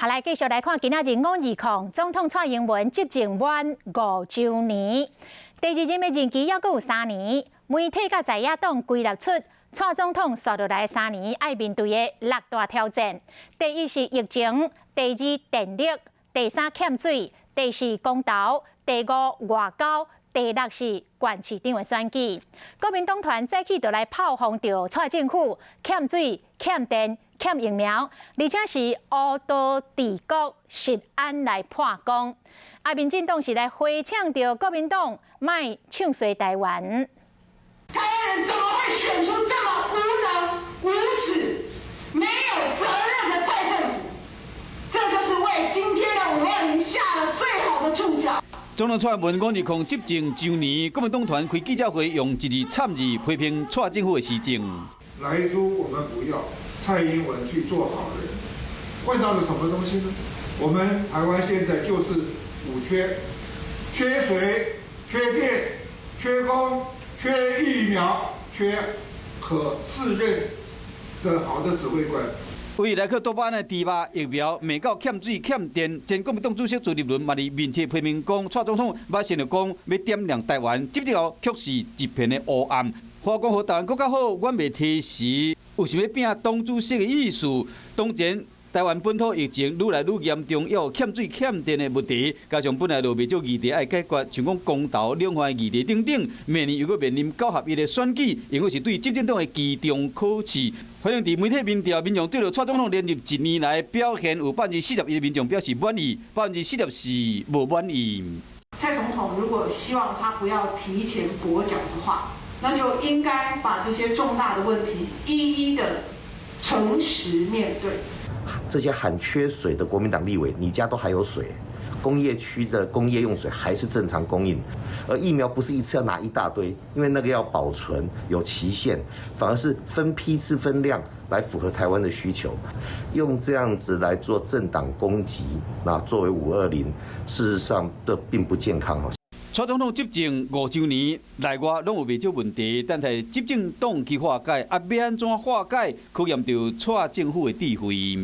好，來繼續來看今仔日520，總統蔡英文執政滿5週年，第二任的任期猶閣有3年。媒體佮在野黨歸納出蔡總統紲落來3年愛面對的六大挑戰：第一是疫情，第二電力，第三欠水，第四公投，第五外交，第六是縣市長的選舉。國民黨團早起就來炮轟著蔡政府欠水、欠電、欠疫苗，而且是烏道治國，食安來破功。啊，民進黨是來回嗆著國民黨，莫唱衰台灣。台灣人怎麼會選出這麼無能、無恥、沒有責任的蔡政府？這就是為今天的520下了最好的注腳。總統蔡英文520執政週年，國民黨團開記者會，用一字慘字批評蔡政府的施政。萊豬我們不要。蔡英文去做好人，換到了什麼東西呢？我們台灣現在就是五缺：缺水、缺電、缺工、缺疫苗、缺可適任的好的指揮官。為來去倒班的豬肉疫苗，罵到欠水欠電，前國民黨主席朱立倫嘛佇面冊批評講，蔡總統捌先就講欲點亮台灣，執政後卻是一片的烏暗。話講予台灣閣較好，阮袂提時。有想欲拚黨主席的意思。當前台灣本土疫情愈來愈嚴重，猶有欠水欠電的問題，加上本來就袂少議題愛解決，像講公投、兩岸議題等等，明年又閣面臨九合一的選舉，因為是對執政黨的期中考試。反正佇媒體民調，民眾對著蔡總統連任一年來表現，有41%的民眾表示滿意，44%無滿意。蔡總統如果希望他不要提前跛腳的話，那就應該把這些重大的問題一一的誠實面對。這些喊缺水的國民黨立委，你家都還有水，工業區的工業用水還是正常供應。而疫苗不是一次要拿一大堆，因為那個要保存有期限，反而是分批次分量來符合台灣的需求。用這樣子來做政黨攻擊，那作為520，事實上這並不健康哦。蔡總統執政5週年，內外攏有袂少問題，等待執政黨去化解，啊，欲按怎化解，考驗著蔡政府的智慧。